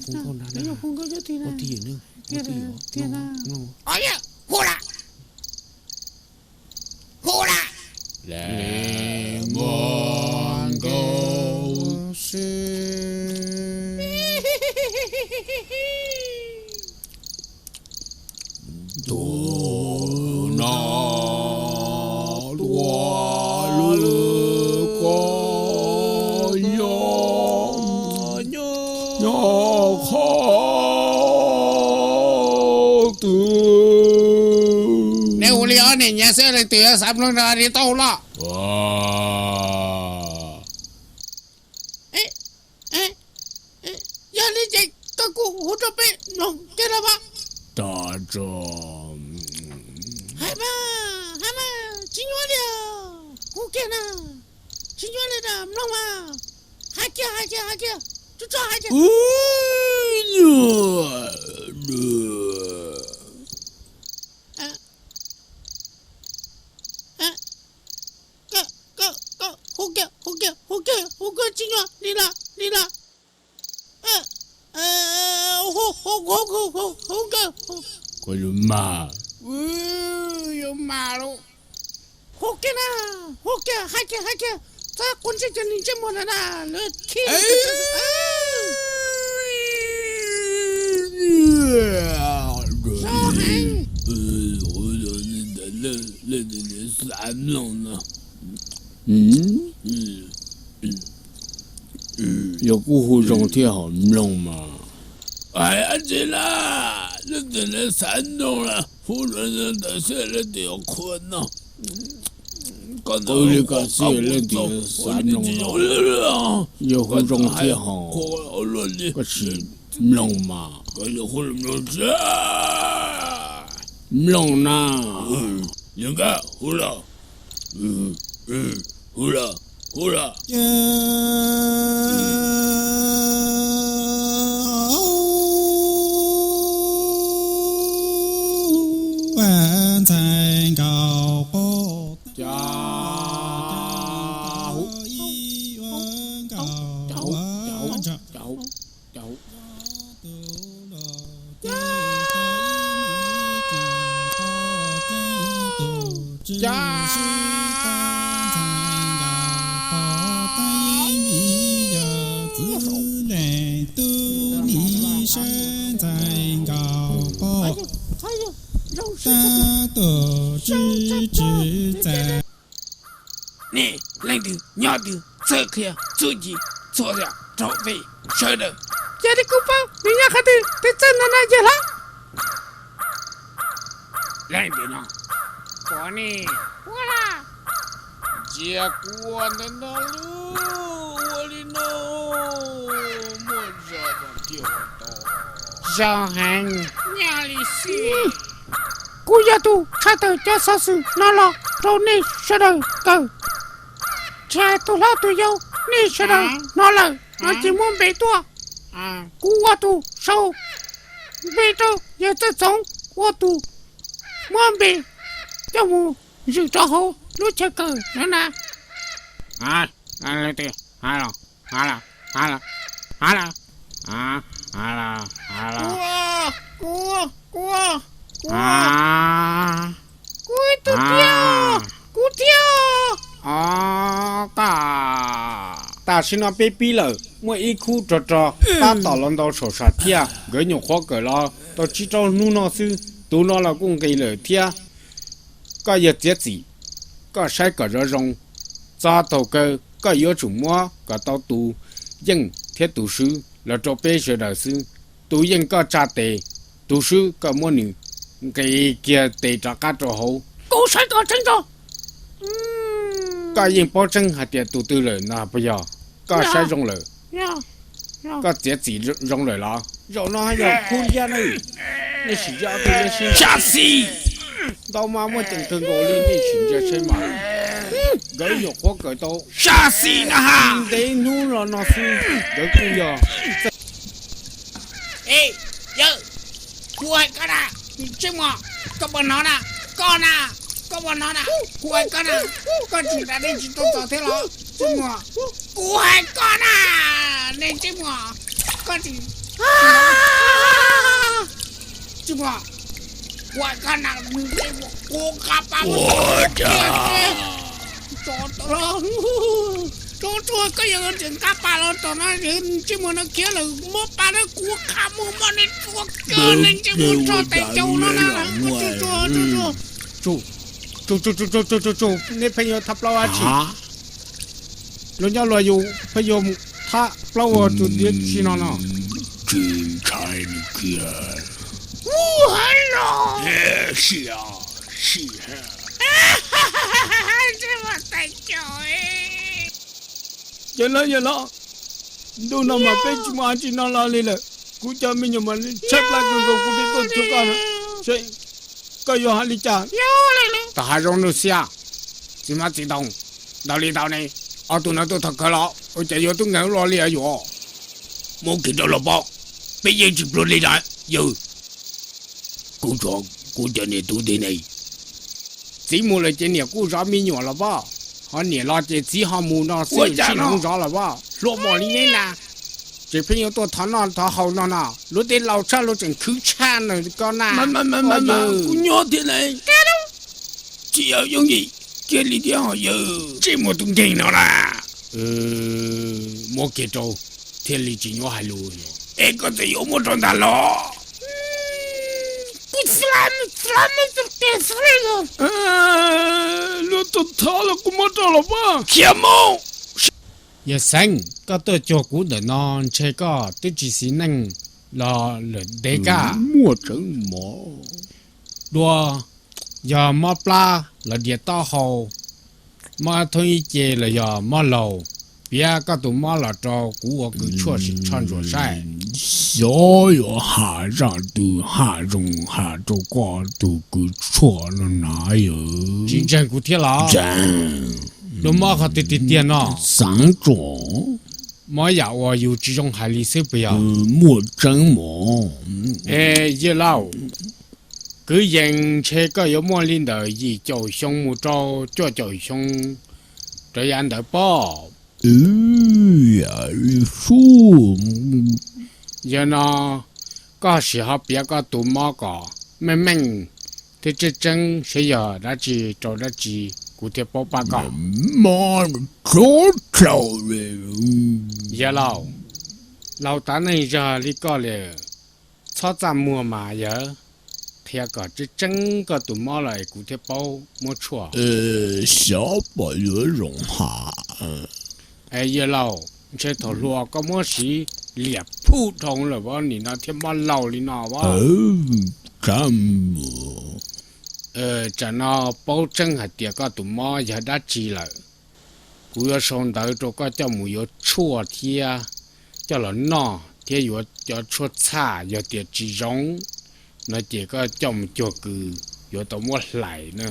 Hu nkauj na, hu nkauj cov twg na? Tiag na, tiag na. Hu la, hu la, hu nkauj. Tus no tua lwm ko nyob, nyob qhov twg? Neb hu li ob niam nyab xwb leej twg xav mloog no li tau los. Yog li ces koj kuj hu rau peb mloog kiag los mas. Tag tso. Hais mas, hais mas, tsis nyuaj li, hu kiag na, tsis nyuaj li na, mloog mas. Hais kiag, hais kiag, hais kiag, tso tso hais kiag. Hu kiag, hu kiag, hu kiag, hu kiag, tsis nyuaj li lawm, li lawm. Hu, hu, hu, hu, hu, hu nkawd. Koj yuav mag, yuav mag lauj. Hu kiag na, hu kiag, hais kiag, hais kiag, txhob quav ntsej cov niag ntsej muag ntawd na, lawv khi. Xav mloog no. Yog kuj hu zoo thiab hom mloog mas. Tsis na, leej twg xav mloog na hu ntawd xwb, leej twg yuav qhuas no. Qw li koj xwb, leej twg xav mloog no. Yog hu zoo thiab hom, koj sim mloog mas. Mloog na. Hu los, hu los, hu los. Ntxhais nkauj poj, cas hu, cas hu, cas hu, cas hu. Cas nej leej twg nyob twg txawj qhia txuj ci txhua yam rau peb sawv daws. Yog li kuv paub nws nyob qhov twg, tus txawj ntawm no yawg hlob. Leej twg no? Kuv ne. Ua la, ntsia kuv ua ntawm no lub, ua li no, muaj zog mas kiag ua tau. Zoo heev, nyob li xwb. Kuv yog tus tshaj tawm cov xov xwm no los rau nej sawv daws kawm. Tsis hais tus hlob tus yau, nej sawv daws hnov lawm no ces muab npe tuaj. Kuv ua tus sau npe rau yawg Txawj Txoov ua tus muab npe coj mus zwm rau hauv lub chaw kawm no na. Kuv, kuv, kuv, kuv ib tug thiab, kuv thiab. Tam sim no peb pib lawm, muaj ib khub rog rog tab tom los ntau saum sam thiaj, nkawd nyuam qhuav kawm los tau tsib rau hnub no xwb, tus no los kuj nqis lawm thiab. Koj yog txiav txim, koj saib kom zoo zoo, txog thaum kawg koj yuav tsum muab kom tau tus yeej thiab tus swb los rau peb sawv daws xwb. Tus yeej koj tsa tes, tus swb koj muab nws nqis kiag tes rov qab rau hauv. Kuv saib kom tseeb tso. Koj yeej paub tseeb hais tias tus twg lawm no puas yog? Koj saib zoo lawm, koj txiav txim zoo lawm los? Zaum no yog khub liab ne, nej sim ntsia ob tug liab seb. Sab xis! Ntau mas muaj ceem kawg nkaus li, nej sim ntsia seb mas. Nkawd nyuam qhuav kawm tau sab xis no ha, ntev hnub los no xwb nkawd kuj yog. Yawg, kuv hais koj na, niag ntsej muag, koj puas hnov na? Koj na, koj puas hnov na? Kuv hais koj na, koj tseem nram dej tsis tau txog thiab los? Ntsej muag, kuv hais koj na, niag ntsej muag, koj tseem Tsis muaj, ua ka na, kuv qab pas ua tso tau los, tso tsuag koj yog tseem qab pas los tom no, tsis muaj no khiav lawm, muab pas na kuv qha mus moj nej tsuag kawg, nej tsis muaj tso tais caus no na, tsuag tsuag tsuag tsuag tsuag tsuag tsuag, nej pheej yuav thab plaub dab tsi? Luag nyob luag yus pheej yuav mus thab plaub ua tus diav tsi no no. Tsis ntshai li kiag. Ua los, sim, sim, tsis muaj tais caus. Yawg laus, yawg laus, ntuj no mas peb tsis muaj dab tsi noj los li lawm. Kuv cov me nyuam mas tshaib plab kawg nkaus, kuv thiaj tuaj cuag koj no. Koj yuav hais li cas? Tom hav zoov ntuj xiab, txiv hmab txiv ntoo, ntau li ntau ne, ob tug no tuaj thov khawv los ua cas yuav tub nkeeg luaj li yuav? Muab kiag rau los pab, peb yeej tsis pluag li lawm yawg. Kuv, kuv cov niam tub tib neeg, txiv mus lawm ces niam kuj zov me nyuam los pab, ho niam los ces txiv ho mus no xwb, tsis zoo zov los pab. Hluas nraug li neb na, ces pheej yuav tuaj thov noj thov haus no no, luag tej laus tshaj luag tseem khwv tshaj na koj na. Kuv nyob thiab ne, tsis yog yooj yim kiag li thiab ho yawg. Tsis muaj tub nkeeg no na, muab kiag rau thiaj li tsis nyuaj hais lus. Es koj txawm yuav muab rau ntag los? Luag tuaj thov los kuv muab rau los pab. Khiav mus. Yawg Xeeb, koj tuaj cuag kuv ntawm no ntshe koj twb tsis xis neej los lawm ntev kawg. Muaj tseeb mog. Dua, yog mob plab los dias taub hau, mob thoob ib ce los yog mob laug, piav koj tus mob los rau kuv ua kws tshuaj sim tsho ntsuam saib. Xyov yuav has zaj twg has zoo has rau koj tus kws tshuaj no na yawg. Tsis ntseeg kuv thiab los? Ntseeg. Luag mob qhov twg tiag tiag no? Xeeb tso. Mob yam uas yus tsis zoo hais li xwb puas yog? Muaj tseeb mog. Es yawg laus, kwv yees ntshe koj yuav muaj li ntawm yim caum xyoo mus rau cuaj caum xyoo rov yav ntawd pob. Li sub, yog no koj sim ho piav koj tus mob kom meej meej thiab tseeb tseeb seb yog dab tsi rau dab tsi, kuv thiaj paub pab koj. Mob tshov dlhau li. Yawg laus, laus tav neej zog li koj li, txhob txaj muag mas yawg, qhia kom tseeb tseeb koj tus mob los es kuv thiaj paub muab tshuaj. Xyov puas yuav zoo has. Yawg laus, ntshe thaum hluas koj muab siv liam phuj dhau lawm as, nim no thiaj mob laus li no as. Tsam no paub tseeb hais tias koj tus mob yog dab tsi lawm, kuv yuav sau ntawv rau koj coj mus yuav tshuaj thiab coj los noj thiab yuav cov tshuaj txhaj, yog tias tsis zoo no ces koj coj mus cuag kws yuav tau muab hlais na.